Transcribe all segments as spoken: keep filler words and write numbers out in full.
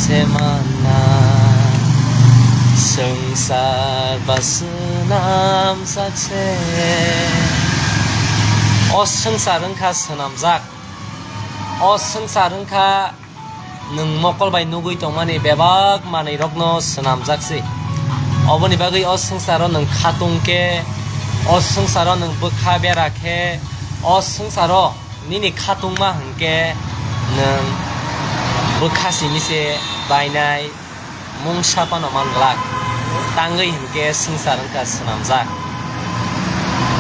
se manna, swngchar ba swnamjak se. O swngchar wngkha swnamjak. O swngchar wngkha nwng mokol bai nugwi tongmani bebak manwirokno swnamjak se. Oboni bagwi o swngcharo nwng khatung khe, o swngcharo nwng bwkha bera khe, o swngcharo nini khatungma hwnkhe nwng bwkha simi se bainai mungsa phano man glak. Tangwi hwnkhe swngchar wngkha swnamjak.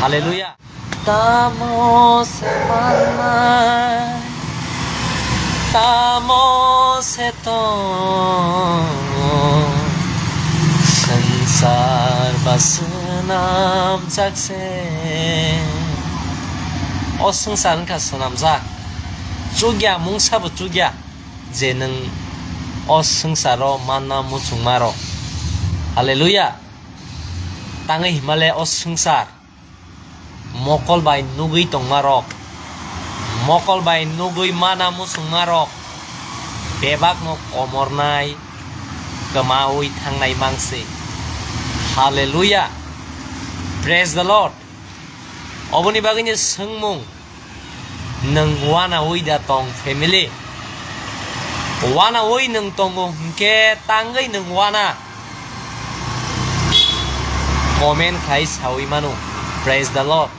Hallelujah. Tamo se mannai, tamo se tong, swngchar ba swnamjak se. O swngchar wngkha swnamjak. Chukya, mungsa bo chukya je nwng o swngcharo manna muchungmarok. Hallelujah. Tangwi himale o swngchar mokol bai nugwi tongmarok, mokol bai nugwi mana muchungmarok bebakno komornai, kwmawi thangnai mangse. Hallelujah. Praise the Lord. Oboni bagwino swngmung, nwng wanawi da tong family? Wanawi nwng tongo hwnkhe tangwi nwng wana? Comment khai sawi mano. Praise the Lord.